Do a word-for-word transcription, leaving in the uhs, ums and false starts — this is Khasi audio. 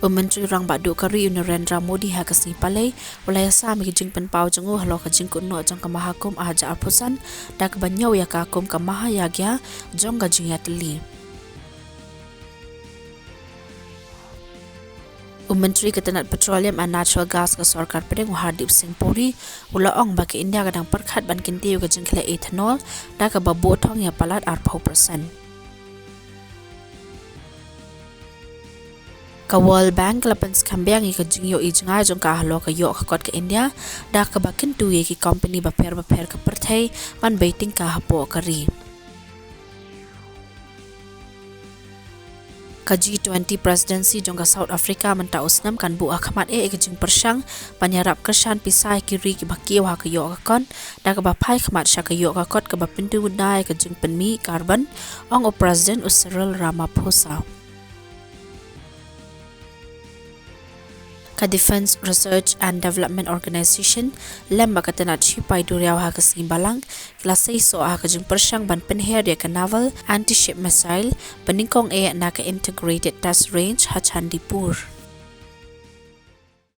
U Myntri Rangbah Duh ka ri u Narendra Modi ha ka sngi Palei u la ïasam ïa ka jingpynpaw jong u halor ka jingkut noh jong ka Mahakumbh ar hajar arphew san da kaba ñiew ïa ka kum ka Mahayagya jong ka jingïatylli. U Myntri ka tnat Petroleum and Natural Gas ka Sorkar Pdeng u Hardeep Singh Puri u la ong ba ka India ka dang pyrkhat ban kyntiew ïa ka jingkhleh ethanol da kaba buh thong ïa palat arphew percent. Ka World Bank ka la pynskhem biang ïa ka jingïohi jngai jong ka halor ka ïoh ka kot ka India da kaba kyntu ïa ki kompani bapher bapher ka pyrthei ban bei tyngka hapoh ka ri. Ka G twenty Presidency jong ka South Africa mynta u snem kan buh ha khmat eh ïa ka jingpyrshang ban ïarap kyrshan pisa ïa ki ri kiba kiew ha ka ïoh ka kot da kaba phai khmat sha ka ïoh ka kot kaba pynduh na ïa ka jingpynmih karbon, ong u President u Cyril Ramaphosa. Ka Defence Research and Development Organisation lem bad ka tnat shipai duriaw ha ka sngi Balang ki la seisoh ha ka jingpyrshang ban pynher ïa ka Naval Anti-Ship Missile ba nyngkong eh na ka Integrated Test Range ha Chandipur.